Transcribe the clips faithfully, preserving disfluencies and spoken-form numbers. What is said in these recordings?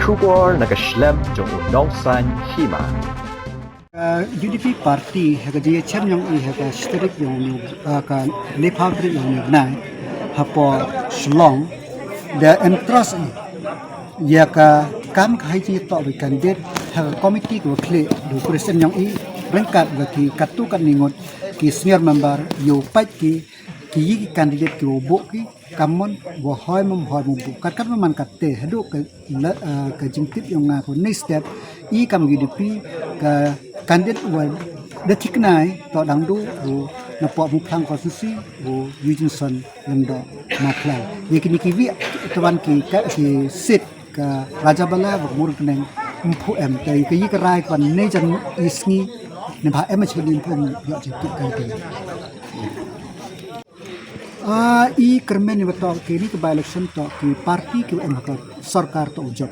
Khubor na ka shlem jong u nongsan hima. Ka U D P party ha ka jingïachem jong i ha ka shi tarik jong u, ah, ka laiphew tarik jong u bnai hapoh Shillong da entrust i ïa ka kam ka hei jingïatoh ba i candidate ha ka committee ka ba khlieh da u president jong i ryngkat ba ki katto katne ngut ki senior member ïa u peit ki ki yi ki candidate ki u buh ki kamon wa hoi mum hoi mum buh kat kat man kat te haduh ka la, ah, ka jingtip jong nga ko next step i kam U D P ka candidate wa da thikna i to dang du u na pok Muphlang constituency u Eugene Son Lyngdoh Mawphlang. Ye kini ki wi tawan ki ka ki seat ka Rajabala wa Murkneng mpu em te ka yi ka rai kwan ne jan i sngi ne ba em chini mpu em yo jingtip ka te. Ah, i kyrmen i ba toh ki ni ka by election toh ki party ki em ha ka sorkar toh u jop.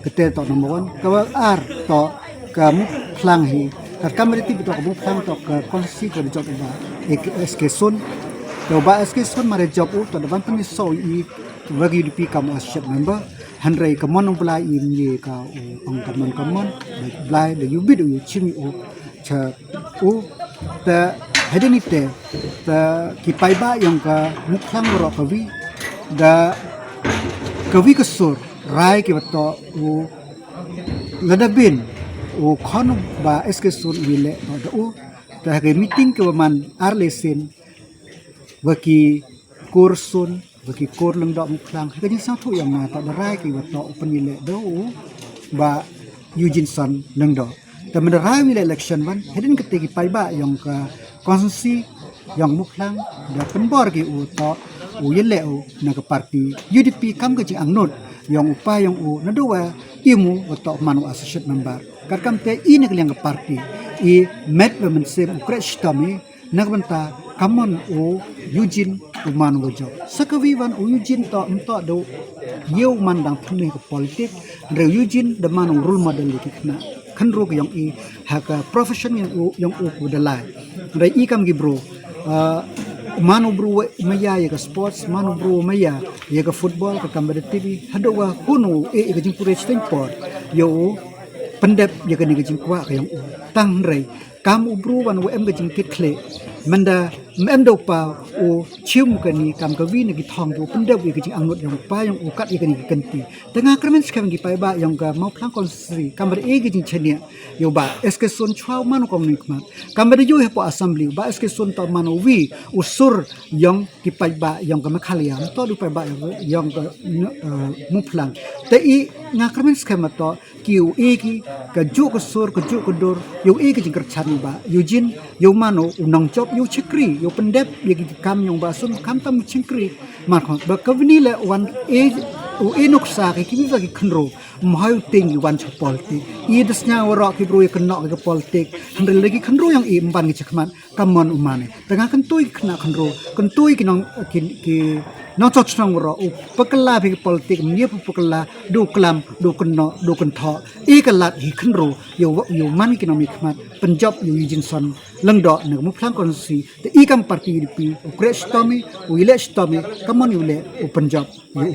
Kate toh number one. Ka ba ar toh ka Muphlang hi. Ka kam ri ti ba toh ka Muphlang toh ka constituency ka jop ba ek S K Sun. Ka ba S K Sun mare jop u toh da ban tang so i wa U D P kam associate member. Hynrei ka mon u Blai i mye ka u ong ka mon ka mon. Blai da u bit u chim u cha u te hadien ite te ki paidbah yong ka Muphlang baroh ka wi da ka wi ka sur rai ki ba toh u lada bin u khon ba S K Sun u leh toh da u te ha ka meeting ki ba man ar leh sien wa ki kur Sun wa ki kur Lyngdoh Muphlang ha ka jingsngewthuh yong nga toh da rai ki ba toh u pynleh da u ba Eugene Son Lyngdoh. Te mynda rai wi leh election wan hadien kate ki paidbah yong ka constituency yong Muphlang da pynbor ki u toh u ïaleh u na ka party U D P kam ka jingangnud yong u pa yong u naduh wa i mu wa toh man u associate member. Kat kam te i na ka liang ka party i met wa mynsiem u kreh shitom i na ka bynta kamon u Eugene u man u jop. Sa ka wi wan u Eugene toh em toh da u ïew man dang thynne ka politik. Hynrei u Eugene da man u role model ïa ki khynnah khynroo ka yong i ha ka profession yong u yong u ku da lai. Hynrei i kam ki bru, ah, man u bru wa maya ïa ka sports, man u bru wa maya ïa ka football ka kam ba da tip i haduh wa hun u e ïa ka jingpure shiteng por ïa u pyndep ïa kane ka jingkwah ka yong u. Tang hynrei kam u bru wan u em ka jingkit khlieh mynda em da u pa u chim kane kam ka wi na ki thong u pyndep ïa ka jingangnud yong u pa yong u kat ïa kane ka kynti. Te nga kyrmen skhem ki paidbah yong ka Mawphlang constituency kam ba da e ka jingchaniah ïa u ba S K Sun chwa u man u kong ni khmat kam ba da ïoh hapoh assembly u ba S K Sun toh man u wi u sur yong ki paidbah yong ka Meghalaya toh du paidbah yong ka, yong ka, eh, Muphlang. Te i nga kyrmen skhem toh ki u e ki ka juh ka sur ka juh ka dur ïa u e ki jingkyrchan ba Eugene ïa u man u nongjop ïa u chakri ïa u pyndep ïa ki kam yong ba Sun kam tam u chakri. Mar khmat ba ka bni le wan e u e nuksa ki ki ba ki khynroo mhoi u ting ki wan cha politik i da sñiaw waroh ki bru ïa ka nok ïa ka politik. Hynrei le ki khynroo yong i mban ki chakhmat kamon u mane. Te nga kyntu ïa ki khynnah khynroo kyntu ïa ki nong ki ki nongchong chnong waroh u pakylla phi ki politik mye phi pakylla du klam du kynnoh du kynthoh. I ka lad hi khynroo ïa u ïa u man ki nongmihkhmat pynjop ïa u Eugene Son Lyngdoh na ka Muphlang constituency. Te i kam party U D P u kreh shitom i u ïaleh shitom i kamon u leh u pynjop ïa u.